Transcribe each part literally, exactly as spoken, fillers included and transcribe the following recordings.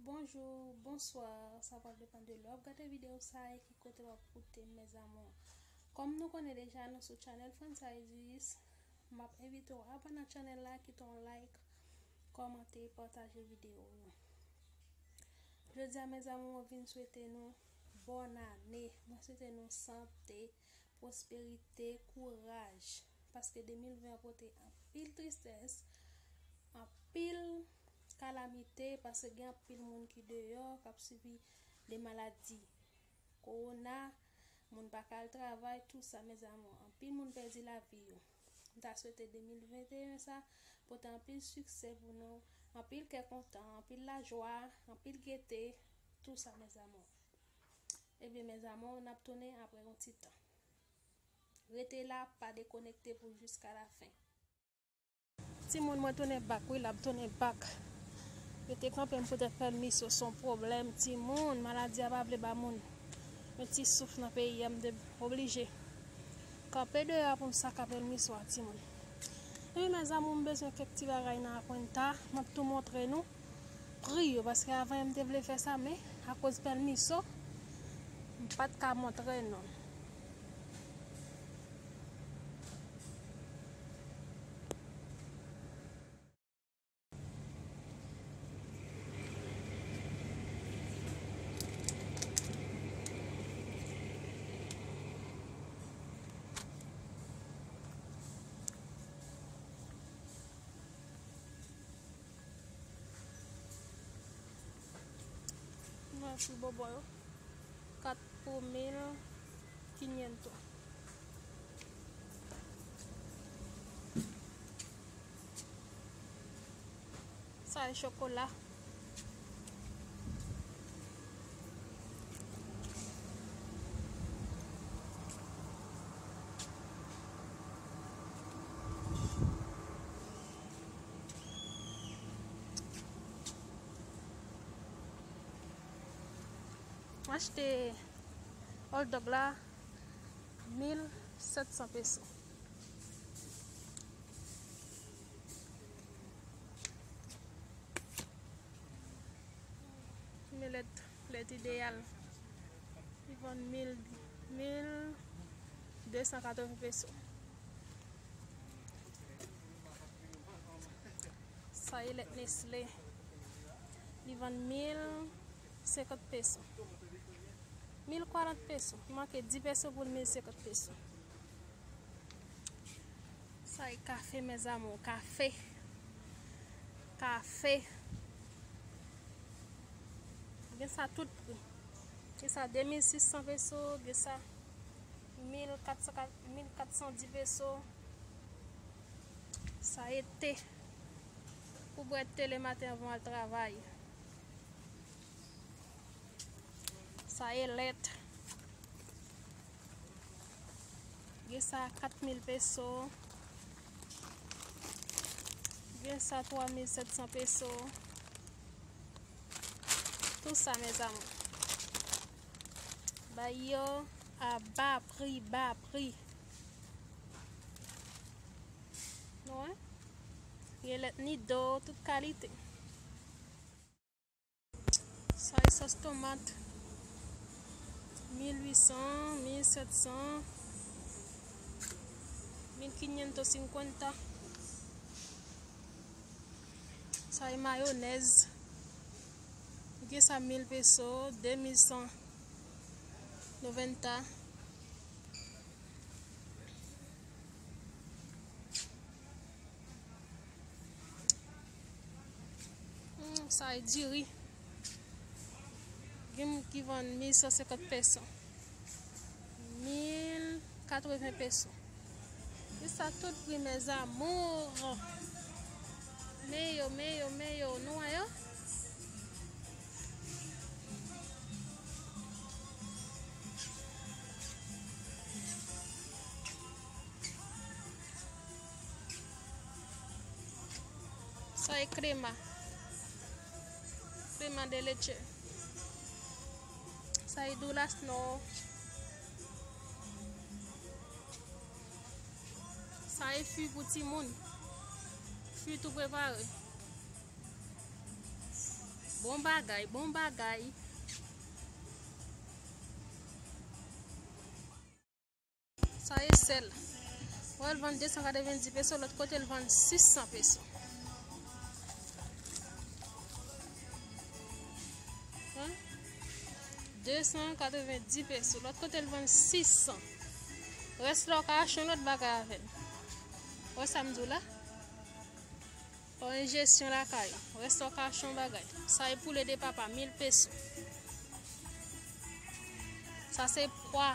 Bonjou, bonswa, sa pral depann de lè w ap gade videyo sa a e ki kote w ap koute m, mes amours. Kòm nou konnen deja, nou sou channel Franchise, m ap envite w abòne nan channel la, kite yon like, kòmante, pataje videyo yo. Jodi a, mes amours, mwen vin swete nou bòn ane. Mwen swete nou sante, pwosperite, kouraj. Paske de mil ven an pote anpil tristès, anpil kalamite, paske gen anpil moun ki deyò, k ap sibi de maladi. Kowona, moun pa ka al travay, tou sa, mes amours. Anpil moun pèdi lavi yo. M ta swete de mil venteyen sa pote anpil siksè pou nou, anpil kè kontan, anpil lajwa, anpil gete, tou sa, mes amours. Ebyen, mes amours, n ap tounen apre yon ti tan. Rete la, pa dekonekte pou jiska la fen. Timoun, mwen tounen back, wi, l ap tounen back. Yo te kanpe m poutèt pèmiso, se yon pwoblèm, timoun. Maladi a pa vle ba moun yon ti souf nan peyi a, m te oblije kanpe deyò pou m saka pèmiso a, timoun. Ebyen, mes amours, m bezwen kèk ti bagay nan Acuenta. M ap tou montre nou pri yo, paske avan m te vle fè sa, men akoz pèmiso, m pa t ka montre nou. Mwen sou bòbò yo. Kat pou mil kinyentos. Sa e chokola. Mwen achte hot dog la mil sèt san peso. Men lèt, lèt ideyal. Li vann mil, mil de san katreven peso. Sa e lèt Nestlé. Li vann mil senkant peso. Mil karant peso. Li manke dis peso pou l mil senkant peso. Sa e kafe, mes amours, kafe. Kafe. Gen sa tout pri. Gen sa de mil sis san peso, gen sa mil kat san, mil kat san dis peso. Sa e te. Pou bwè te lematen anvan w al travay. Sa e lèt. Gen sa kat mil peso. Gen sa twa mil sèt san peso. Tou sa, mes amours. Bay yo a ba pri, ba pri. Nou wè? Gen lèt Nido, tout kalite. Sa e sòs tomat, mil uit san, mil sèt san, mil kinyentos sinkwenta. Sa e mayonèz, gen sa mil peso, de mil san noventa. Hmm, sa e diri. Gen moun ki vann mil san senkant peso. Mil katreven peso. Gen sa tout pri, mes amours. Men yo, men yo, men yo, nou wè yo? Sa e crema. Crema de leche. Sa e durazno. Sa e fwi pou timoun. Fwi tou prepare. Bon bagay, bon bagay. Sa e sèl. Wè, l vann de san katrevenndis peso, lòt kote l vann sis san peso. Hein? De san katrevenndis peso. Lòt kote l vann sis san. Rès la w ka achte yon lòt bagay avè l. Wè sa m di w la? Fè yon enjeksyon lakay ou. Rès la w ka achte yon bagay. Sa e poule de papa, mil peso. Sa se pwa.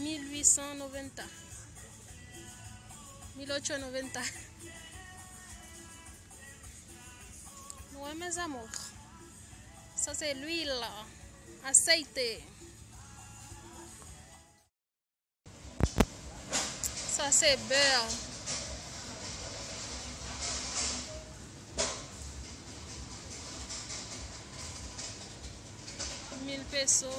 Mil uit san noventa. Mil ocho noventa. Nou wè, mes amours. Sa se lwil, aseite. Sa se bè. Mil peso.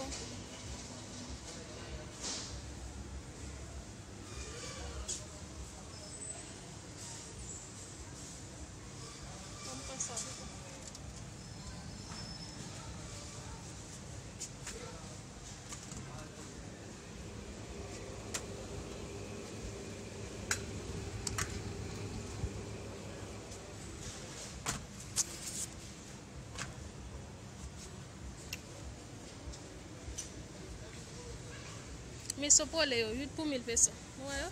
Misopole yo, uit pou mil peso. Nou wè yo?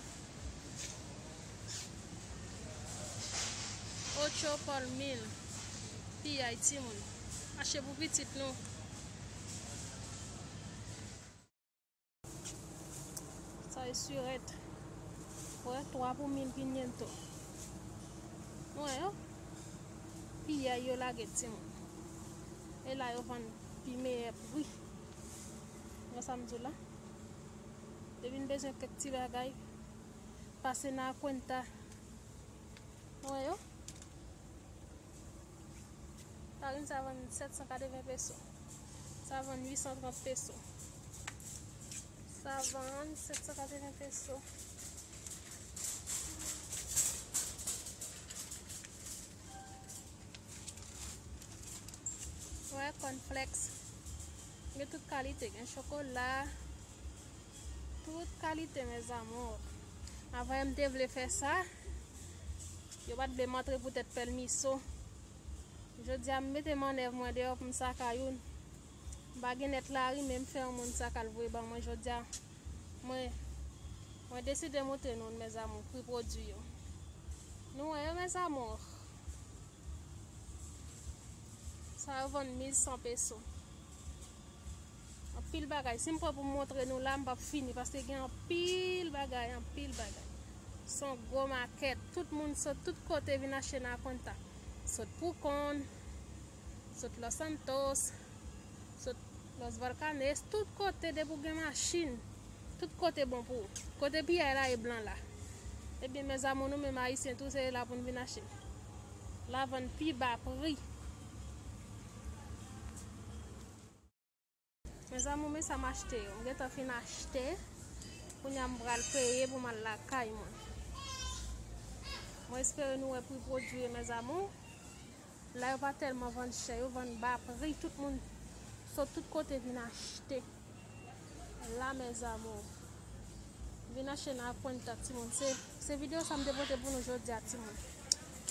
Ocho por mil. Piyay timoun. Achte pou pitit nou. Sa e sirèt. Wè, twa pou mil quinientos. Nou wè yo? Piyay yo lage timoun. E la yo vann pi meyè pri. Wè sa m di w la? Depi n bezwen kèk ti bagay, pase nan Akwenta. Nou wè yo? Farin sa vann sèt san katreven peso. Sa vann uit san trant peso. Sa vann sèt san katreven peso. Wè, cornflakes. Gen tout kalite. Gen chokola. Tout kalite, mes amours. Avan, m te vle fè sa. Yo pa t vle m antre poutèt pèl miso. Jodi a, m mete mannèv mwen deyò pou m saka youn. M pa gen nèt lari, men m fè yon moun saka l voye ban mwen jodi a. Mwen, mwen deside montre nou, mes amours, pri pwodui yo. Nou wè yo, mes amours. Sa yo vann mil san peso. Anpil bagay. Si m pran pou m montre nou la, m p ap fini, paske gen anpil bagay, anpil bagay. Se yon gwo makèt. Tout moun sot tout kote vin achte nan Akwenta. Sot Pucón, sot Los Santos, sot Los Volcanes, tout kote depi w gen machin. Tout kote bon pou ou. Kote piyay la e blan la. Ebyen, mes amours, nou menm Ayisyen tou, se la pou n vin achte. La vann pi ba pri. Mes amours, men sa m achte yo. M gentan fin achte. Kounye a m pral peye pou m al lakay mwen. Mwen espere nou wè pri pwodui yo, mes amours. La yo pa tèlman vann chè, yo vann ba pri. Tout moun sot tout kote vin achte. La, mes amours. Vin achte nan Akwenta, timoun. Se, se videyo sa m te pote pou nou jodi a, timoun.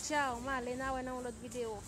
Tchaw, m ale, n a wè nan yon lòt videyo.